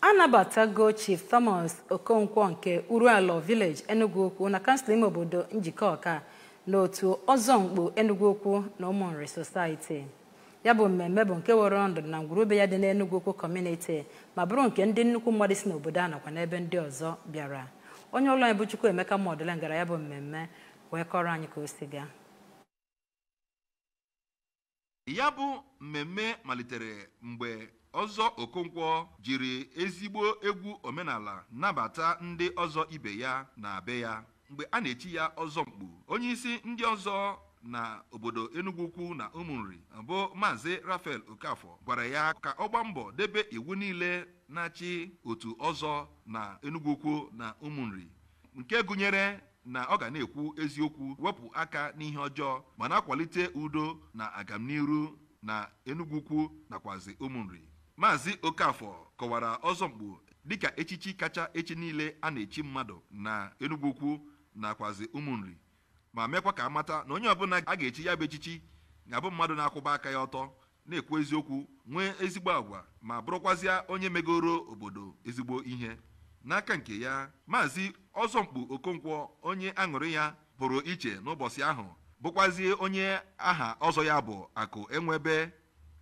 Anabatago Chief Thomas Okonkwo nke Urualo Village, Enugu Ukwu na kansụl ime obodo Njikọka n'otu Ọzọmkpu Enugu Ukwu na Ụmụnri Society. Ya bụ mmemme bụ nke were ọnọdụ na ngwurube ya dị n'Enugu Ukwu Community ma bụrụ nke ndị nnukwu mmadụ si n'obodo a nakwa n'ebe ndị ọzọ bịara. Onye ụlọ anyị bụ Chukwuemeka Mọdụle gara ya bụ mmemme wee kọrọ anyị ka o si gaa. Ya bụ mmemme malitere mgbe Ọzọ Okonkwo jiri ezigbo egwu omenala nabata ndị ọzọ ibe ya na be ya mgbe a na-echi ya Ọzọmkpu. Onyeisi ndị ọzọ na obodo Enugu Ukwu na Ụmụnri bụ Maazị Raphael Okafor gwara ya ka ọ gbaa mbọ debe iwu niile na-achị otu ọzọ na Enugu Ukwu na Ụmụnri, nke gụnyere na ọ ga na-ekwu eziokwu, wepụ aka n'ihe ọjọọ ma na-akwalite udo na agamniru na Enugu Ukwu nakwazi Ụmụnri. Maazị Okafor kọwara Ọzọmkpu dịka echichi kacha echi niile a na-echi mmadụ na Enugu Ukwu nakwazi Ụmụnri, ma mekwa ka amata na onye ọbụla a ga-echi ya bụ echichi ga-abụ mmadụ na-akwụba aka ya ọtọ, na-ekwu eziokwu, nwee ezigbo agwa ma bụrụkwazịa onye megoro obodo ezigbo ihe. N'aka nke ya, Maazị Ọzọmkpu Okonkwo, onye aṅụrị ya pụrụ iche n'ụbọchị ahụ, bụkwazie onye aha ọzọ ya bụ Akụ Enwebe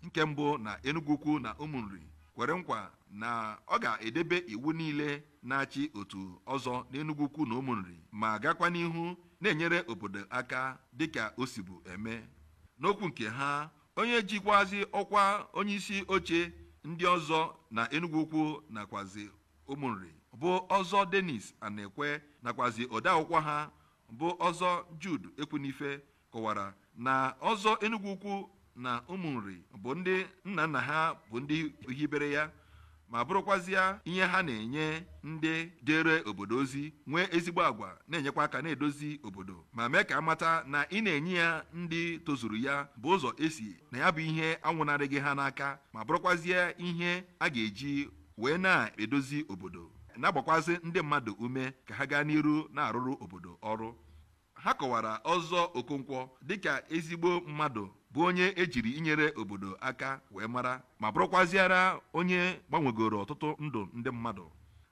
nke mbụ na Enugu Ukwu na Ụmụnri, kwere nkwa na ọ ga-edebe iwu niile na-achị otu ọzọ n'Enugu Ukwu na Ụmụnri ma gakwa n'ihu na-enyere obodo aka dịka o sibu eme. N'okwu nke ha, onye jikwazi ọkwa onyeisi oche ndị ọzọ na Enugu Ukwu nakwazi Ụmụnri bụ Ọzọ Dennis Anekwe nakwazi odeakwụkwọ ha bụ Ọzọ Jude Ekwunife kọwara na Ọzọ Enugu Ukwu na Ụmụnri bụ ndị nna nna ha bụ ndị hibere ya ma bụrụkwazịa ihe ha na-enye ndị jere obodo ozi, nwee ezigbo agwa, na-enyekwa aka na-edozi obodo ma mee ka amata na ị na-enye ya ndị tozuru ya bụ ụzọ esi na ya bụ ihe anwụnarịghị ha n'aka ma bụrụkwazịa ihe a ga-eji wee na-edozi obodo, na-agbakwazị ndị mmadụ ume ka ha gaa n'iru na-arụrụ obodo ọrụ. Ha kọwara Ọzọ Okonkwo dịka ezigbo mmadụ bụ onye ejiri inyere obodo aka wee mara ma bụrụkwaziara onye gbanwegoro ọtụtụ ndụ ndị mmadụ.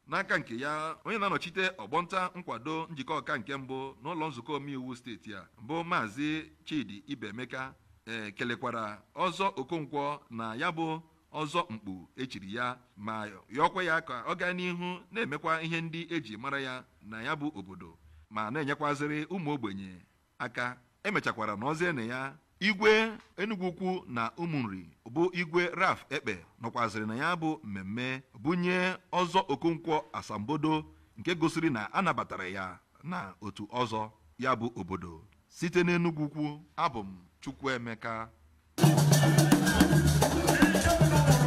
N'aka nke ya, onye na-anọchite ọgbọnta nkwado njikọ ọka nke mbụ n'ụlọ nzukọ omeiwu steeti a bụ Maazị Chidi Ibemeka kelekwara Ọzọ Okonkwo na ya bụ Ọzọmkpu echiri ya ma yọọkwa ya ka ọ gaa n'ihu na-emekwa ihe ndị eji mara ya na ya bụ obodo ma na-enyekwazịrị ụmụ ogbenye aka. Emechakwara n'ọzie na ya, Igwe Enugu Ukwu na Ụmụnri bụ Igwe Ralph Ekpe nọkwazịrị na ya bụ mmemme bunye Ọzọ Okonkwo asambodo nke gosiri na a nabatara ya na otu ọzọ ya bụ obodo. Site n'Enugu Ukwu, abụ m Chukwuemeka.